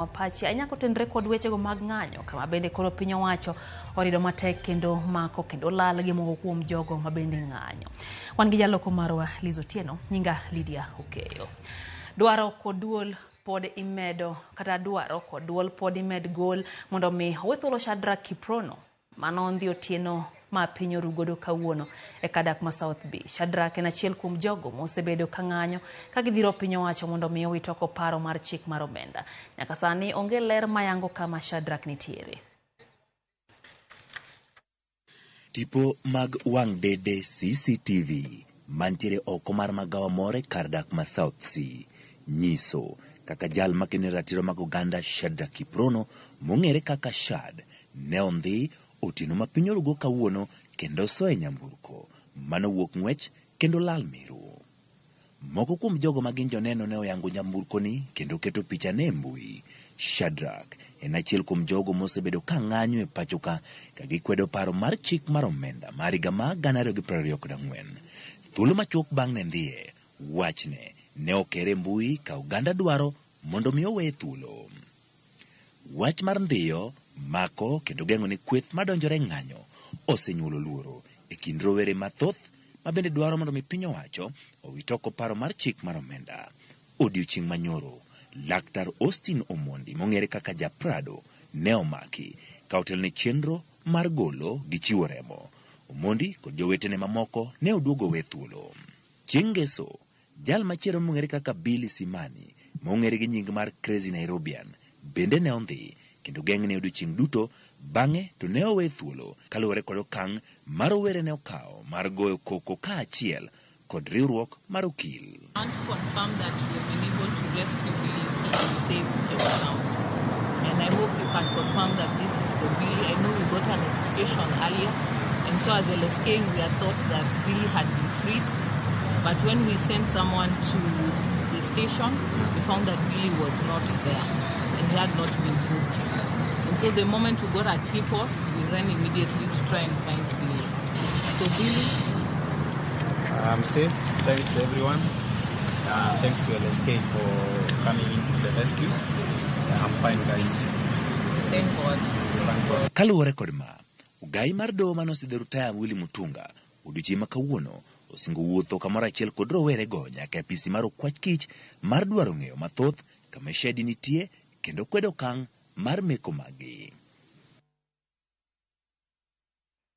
Pachi ahinya kotenre kod wechego mag ng'anyo kama bende koro piny owacho orido matek kendo mako kendo lal gi moko kuom jogo ma bende ng'anyo. Wan gi jaloko marwa Liz Otieno, nyinga Lydia Okeyo. Dwaro kod duol pod imedo kata dwaro kod duol pod imed gol mondo mi owe thuolo Shadrack Kiprono Mano ondhi otieno ma piny oru godo kawuono e kadak ma South B. Shadrack en achiel kuom jogo mosebedo ka ng'anyo ka gidhiro piny owacho mondo mi owit oko paro mar chik mar omenda. Nyaka sani onge ler mayango kama Shadrack nitiere. Tipo mag wang' dede CCTV mantiere oko mar magawa moro e kar dak ma South C nyiso kaka jal makene ratiro mag oganda Shadrack Kiprono mong'ere kaka Shad ne ondhi otieno ma piny orugo kawuono kendo soyo e nyamburko manowuok ng'wech kendo lal miru. Moko kuom jogo ma gin joneno ne oyango nyamburkoni kendo keto pichane e mbui. Shadrack en achiel kuom jogo mosebedo ka ng'anyo e pachoka ka gikwedo paro mar chik mar omenda mar higa ma 2024. Thuolo machuok bang' ne ndhiye, wachne ne okere e mbui ka oganda dwaro mondo mi oweye thuolo. Wach mar ndhiyo, mako kendo geng'o ne kweth madonjore e ng'anyo osenyuolo luoro e kind rowere mathoth ma bende dwaro mondo mi piny owacho owit oko paro mar chik mar omenda. Odiochieng' ma nyoro, Laktar Austin Omondi mong'ere kaka Ja Prado ne omaki ka otelo ne chenro mar golo gi chiwo remo. Omondi kod jowetene mamoko ne oduogo owe thuolo. Chieng' Ngeso, Jal machielo mong'ere kaka Billy Simani, mong'ere gi nying mar Crazy Nairobian, bende ne ondhi kendo geng'ne odiochieng' duto bang'e to ne owe thuolo kaluwore kod okang' ma rowere ne okawo mar goyo koko kaachiel kod riwruok mar okil. I want to confirm that we have been able to rescue Billy. He is safe and sound. And I hope you can confirm that this is the Billy. I know we got a notification earlier. And so as LSK, we had thought that Billy had been freed. But when we sent someone to the station, we found that Billy was not there and he had not been booked. And so the moment we got a tip-off, we ran immediately to try and find Billy. So Billy... I'm safe. Thanks to everyone. Thanks to LSK for coming into the rescue. I'm fine, guys. Thank God. Thank God. Kaluwore kod ma, ogai mar doho mane osidho rutaya Willy Mutunga odiochieng' ma kawuono osingo wuotho kamoro achiel kod rowerego nyaka e apisi mar okwach kich mar dwaro ng'eyo mathoth kama Shadi nitie kendo kwedo okang' mar meko maggi.